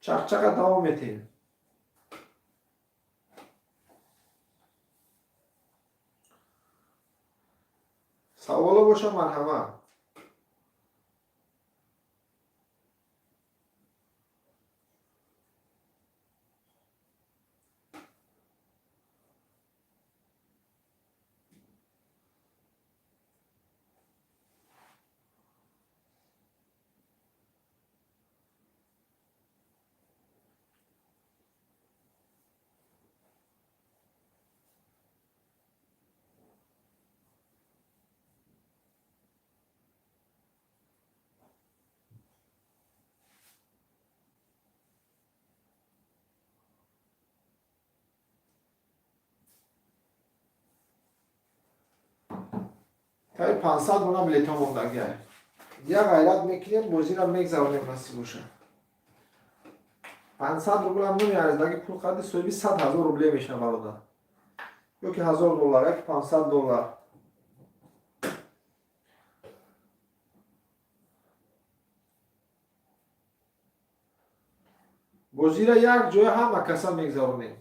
Чақчақа давом метиҳем. Саволо боша, марҳамат. Таи 500 дона билетҳо мондагиа. Як ғайрат мекунем, бозиро мегзаронем, насиб боша. 500 рублам намеарзадаги, пул қадри соҳиби 100 000 рубле мешава, бародар, ё ки 1000 доллар, яки 500 доллар. Бозиро як ҷоя ҳама каса мегзаронем.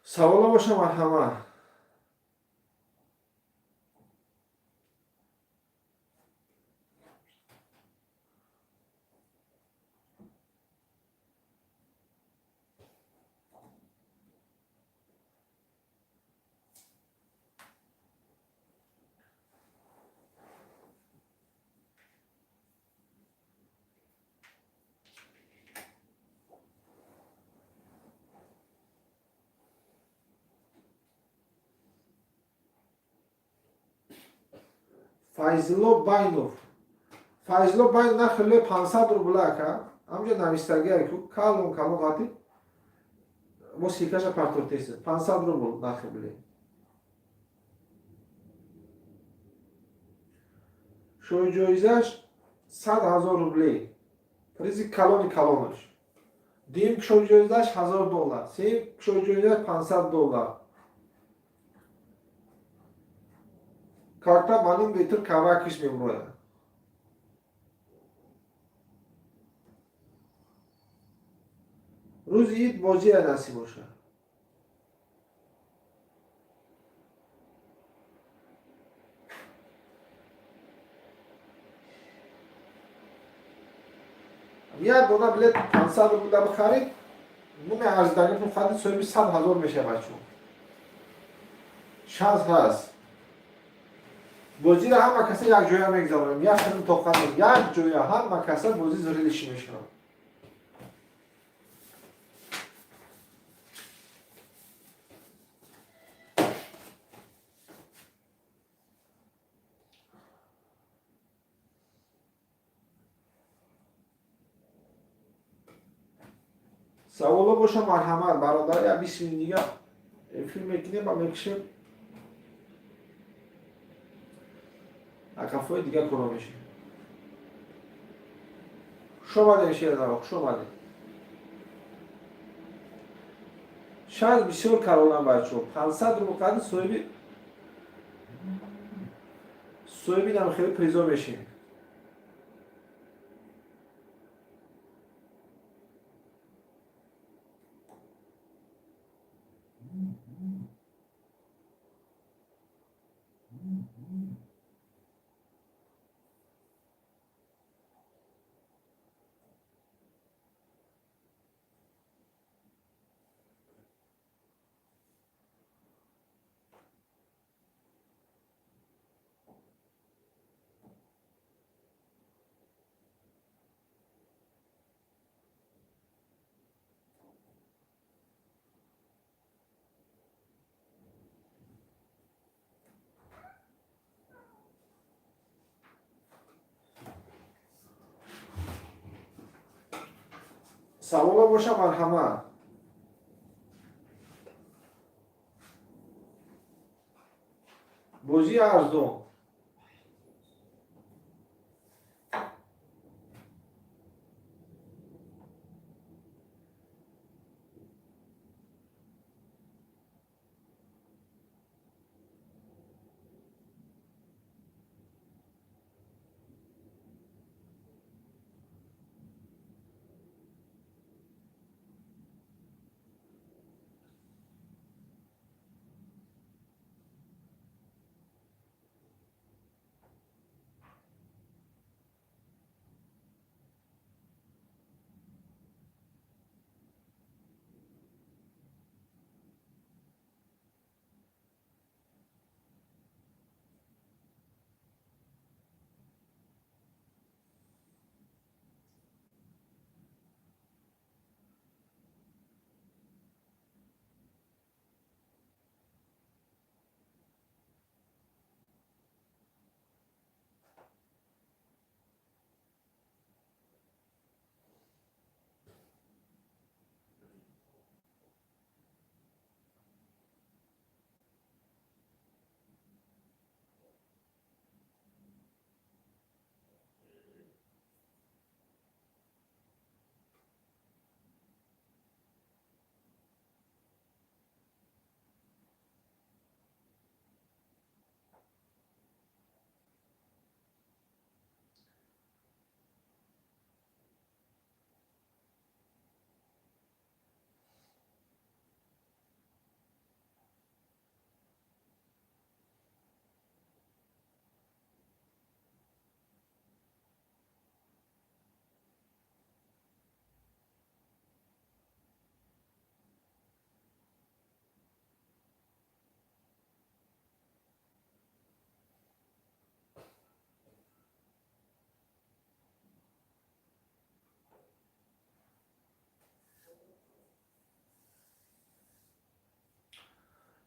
Саволо боша, марҳамат. Файзулло Байнов, Файзулло Байнов, нархи ле 500 рубла, ака. Ҳамҷо навистагия ку, калон калон қати бо сикаша партортеса. 500 рубл нархи билет. Шоҳҷоизаш 100 000 рублей, призи калони калонаш. Дуюм шоҳҷоизаш 1000 доллар, сеюм шоҳҷоизаш 500 доллар. Карта маълум бетур кавакиш мемрояд. Рӯзи ид бозия, насиб бошад. Як дона билет 500 рубла бихарид, намеарзидаги пул харид, соҳиби 100 000 мешавад. Чун шанс ҳаст. Бозиро ҳама каса якҷоя мегзаронем, як хелм тоқат, як ҷоя ҳама каса бозӣ зрелище мешавад. Саволо боша, марҳамат, бародар. Я 20 минут дига эфир мекунем ва мекушем, ақафои дига коро мешем. Хуш омадем, шердаро, хуш омадем. Шанс бисёр калонам, бачаҳо. 500 рубл қадри соҳиби нам хеле призо мешем. Саволо боша, марҳамат. Бозии арзон.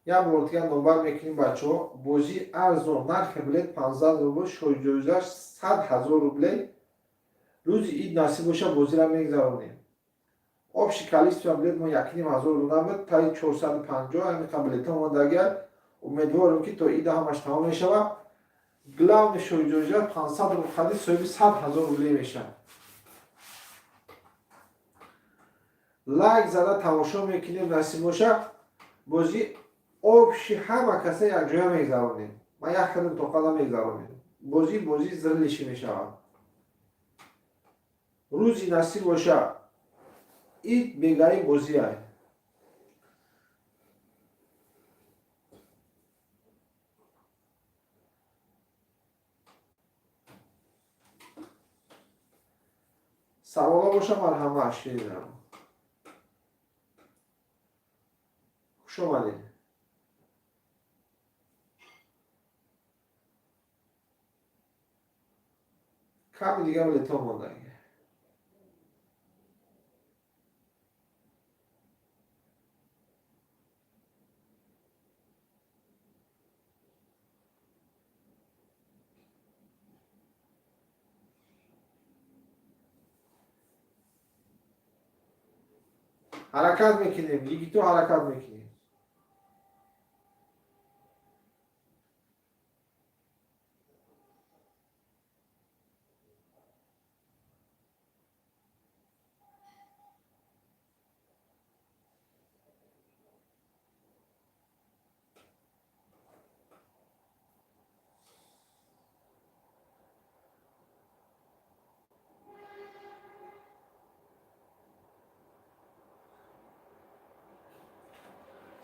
Як бор дигар номбар мекунем, бачаҳо. Бозии арзон, нархи билет 500 рубл, шоҳиҷоизаш 100 000 рублей. Рӯзи ид насиб боша, бозиро мегзаронем. Общий количество билет мо 1500 дона буд, таи 450 ҳамиқа билетҳо мондагиа. Умедворем, ки то ида ҳамаш тамом мешавад. Главный шоҳиҷоиза 500 рубл хади соҳиби 100 000 рублей мешавад. Лайк зада тамошо мекунем. Насиб боша, бозӣ общий ҳама каса якҷоя мегзаронем. Ман як хелем тоқада мегзаронем. Бозӣ зрелище мешавад. Рӯзи насиб боша, ид бегаи бозиай. Саволо боша, марҳамат, ширинам, хуш омадед. Ками дига билетҳо мондаги. Ҳаракат мекунем, йигито, ҳаракат мекунем.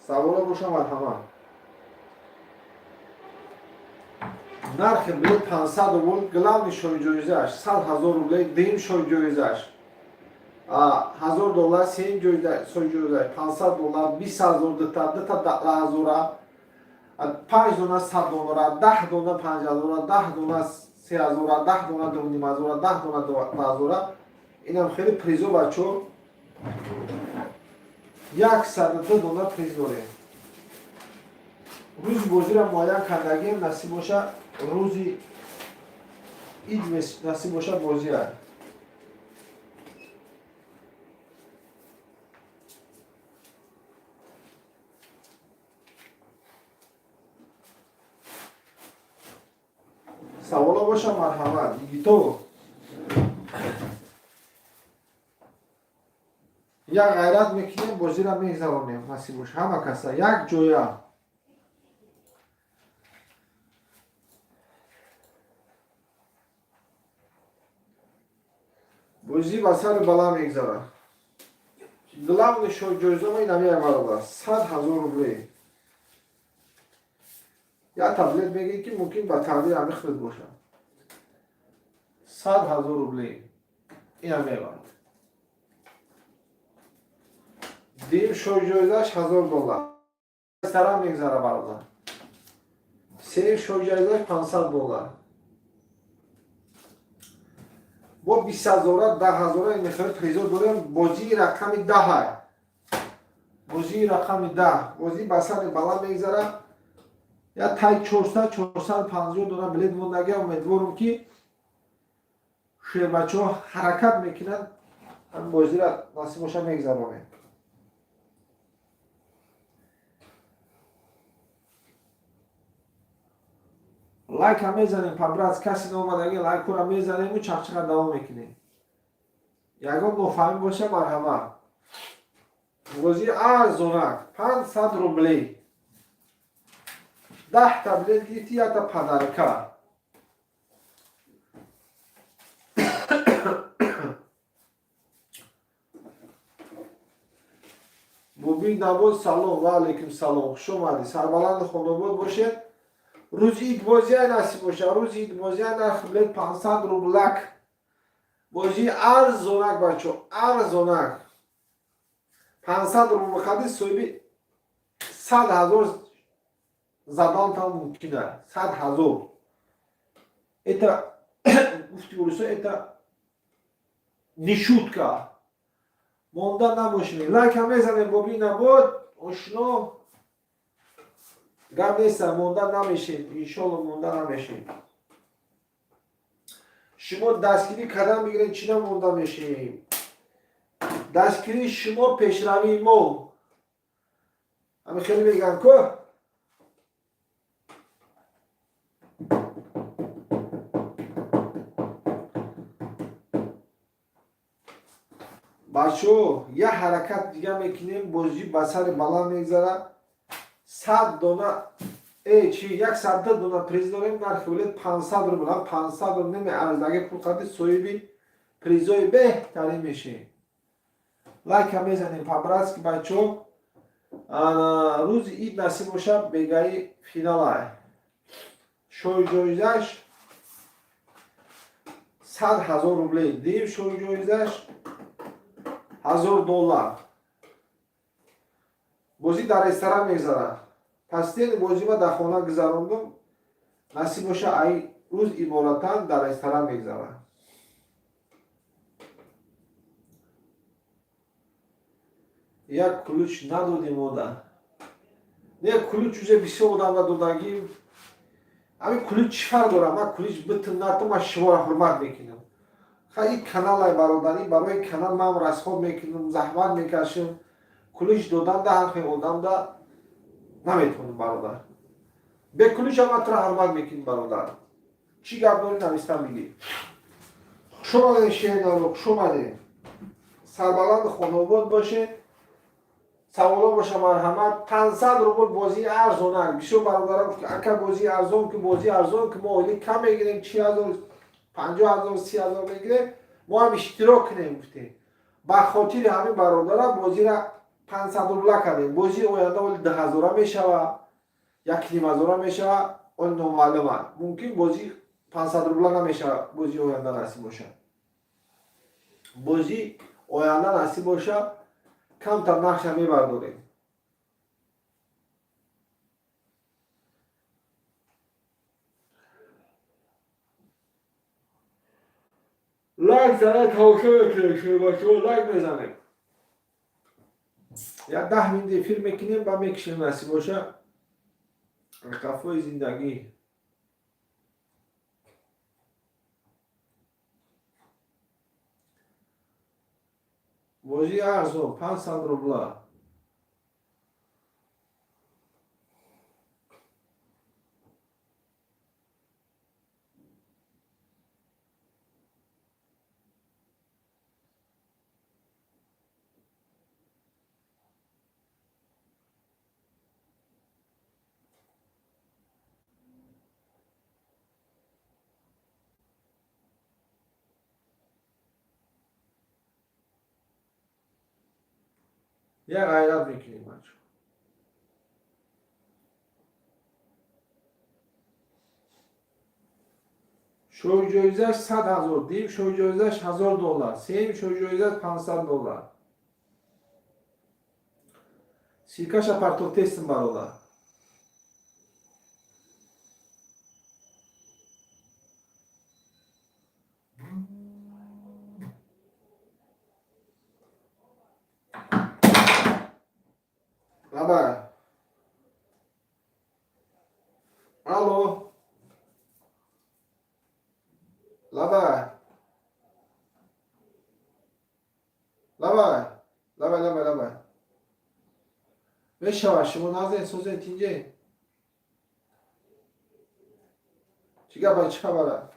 Саволо боша, марҳамат. Нархи билет 500 рубл. Главный шоҳиҷоизааш 100 000 рублей, дуюм шоҳиҷоизааш 1000 доллар, сеюм шоҳиҷоизааш 500 доллар, 20 000, дута дута 10 000-а, панҷ дона 100 доллара, 10 дона 5 000-а, 10 дона 3 000-а, 10 дона 2 500-а, 10 дона 2 000-а. Инам хеле призо, бачо, 102 дона приз дорем. Рӯзи бозиро муайян кардагем, насиб боша, рӯзи ид насиб боша бозия. Саволо боша, марҳамат, йигито. Як ғайрат мекунем, бозиро мегзаронем, насиб боша, ҳама каса як ҷоя. Бозӣ ба сари баланд мегзарад. Главный шоҳиҷоизамо ин ҳамин баробар 100 000 рублей. Як таблет мегӯӣ, ки мумкин ба тақдири ҳамин худат бошад. 100 000 рублей инам мебарад. Дуюм шоҳиҷоизааш 1000 доллар. Ресторан мегзара, бародар. Сеюм шоҳиҷоизааш 500 доллар. Бо 20 000-а, 10 000-а, ин мехоҳем призо дорем. Бозии рақами 10-а, бозии рақами 10, бозӣ ба сари баланд мегзара. Я тай 400, 450 дона билет мондага. Умедворам, ки шербачаҳо ҳаракат мекунанд, ҳамин бозиро, насиб боша, мегзаронем. Лайка мезанем по-братски, каси наомадаги, лайкура мезанему, чақчақа давом мекунем. Ягон нофаҳмӣ боша, марҳамат. Бозии арзонак, 500 рублей, 10-та билет гирифти, якта подарка. Мубин Набод, салом. Ва алайкум салом, хуш омадӣ, сарбаланду хонобод бошед. Рӯзи идбозия, насиб боша, рӯзи идбозия. Нархи билет 500 рублак, бозии арзонак, бачо, арзонак. 500 рубл хади, соҳиби 100 000 задантам мумкин аст. 100 000, это, гуфти урусо, это не шутка. Монда набошем, лайка мезанем. Боби Набод, ошно, гап неста, монда намешем, иншолло, монда намешем. Шумо дастгирӣ кардан бигиред, чӣ намонда мешем? Дастгирии шумо пешравии мо. Ҳами хеле мегӯям ку. Бачаҳо, як ҳаракат дига мекунем, бозӣ ба сари баланд мегзарад. 100 дона, чи, 102 дона приз дорем. Нархи билет 500 рубл, 500 рубл намеарзад. Пул қади, соҳиби призои беҳтарин мешем. Лайка мезанем по-братски, бачаҳо. Рӯзи ид, насиб боша, бегаи финала. Шоҳиҷоизаш 100 000 рублей, дуюм шоҳиҷоизаш 1000 доллар. Бозӣ дар ресторан мегзарад. Пастени бозӣ ма дар хона гузарондум, насиб боша, ай рӯз иборатан дар ресторан мегзарад. Як ключ надодем ода. Не, ключ уже бисёр одамда додагӣ. Ҳамин ключ чӣ фарқ дорад? Ман ключ битм натум, ман шуморо ҳурмат мекунам. Ха, ин каналай, бародарӣ, барои канал ман расход мекунам, заҳмат мекашам. Ключ додан да ҳар хел одамда наметавонам, бародар. Бе ключ ҳам ман туро ҳурмат мекунем, бародар. Чӣ гап дорӣ, навистан бигӣ. Хуш омадем, шернаро, хуш омадем. Сарбаланду хонобод бошед. Саволо боша, марҳамат. 500 рубл бозии арзонак. Бисёр бародарам гуфт, ака, бозии арзон ки, бозии арзон ки, мо оили кам мегирем, 40 ҳазор, 50 ҳазор, 30 ҳазор мегирем, мо ҳам иштирок кунем, гуфтем. Ба хотири ҳамин бародарам бозира 500 рубла кардем. Бозии оянда оли 2000-а мешава, 1,5 ҳазора мешава, оли номаълума. Мумкин, бозӣ 500 рубла намешава. Бозии оянда насиб бошад, бозии оянда насиб боша, камтар нақша мебардорем. Лайк зана, тамошо мекунем, шӯбачаҳо, лайк мезанем. Як 10 минут эфир мекунем ба мекушем, насиб боша. Қафои зиндагӣ. Бозии арзон 500 рубла. Як ғайрат мекунем, бачо. Шоҳҷоизаш 100 000, дуюм шоҳҷоизаш 1000 доллар, сеюм шоҳҷоизаш 500 доллар. Ссылка ша партофтестим, бародар. Лаба, алло, лаба, лаба, лаба, лаба, лаба. Мешавад, шумо назен, созен, тинҷе. Чӣ гапа, чӣ хабара?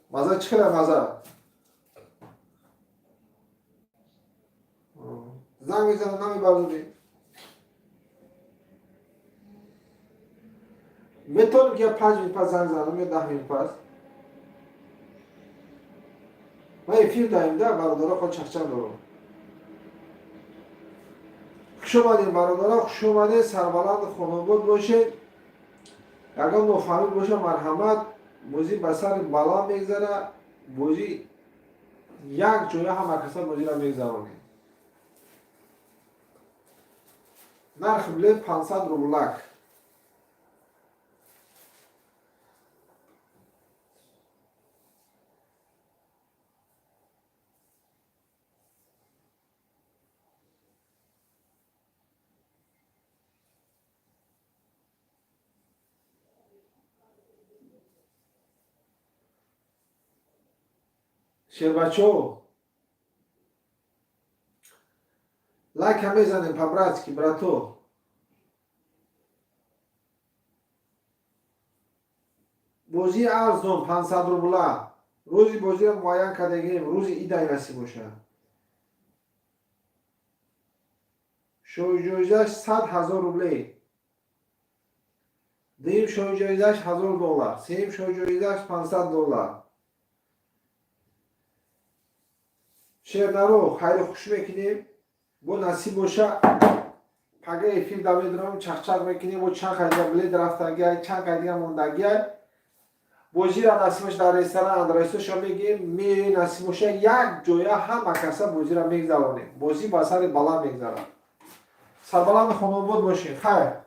Маза чӣ хела, маза? Занг мезанам, намебардорӣ. Метавонем ки я 5 минут пас занг занам ё 10 минут пас. Ман эфир даем да, бародаро, хо чахчақ дорам. Хуш омадем, бародаро, хуш омадем, сарбаланду хонобод бошед. Ягон нофаҳмӣ боша, марҳамат. Бозӣ ба сари баланд мегзара, бозӣ як ҷоя ҳама каса бозиро мегзаронем. Нархи билет 500 рублак. Шербачо, лайка мезанем по-братски, брато. Бозии арзон 500 рубла. Рӯзи бозиро муайян кардагем, рӯзи идай насиб бошад. Шоҳиҷоизаш 100 000 рублей, дуюм шоҳиҷоизаш 1000 доллар, сеюм шоҳиҷоизаш 500 доллар. Шернаро, хайру хуш мекунем. Бо насиб боша, пага эфир да медорам, чахчақ мекунем. Бо чанд қайдига билет рафтагиай, чанд қайдига мондагиай. Бозира насиб боша, дар ресторан адресоша мегӯем, меои, насиб боша, як ҷоя ҳама каса бозира мегзаронем. Бозӣ ба сари баланд мегзарад. Сарбаланди хонобод бошед, хайр.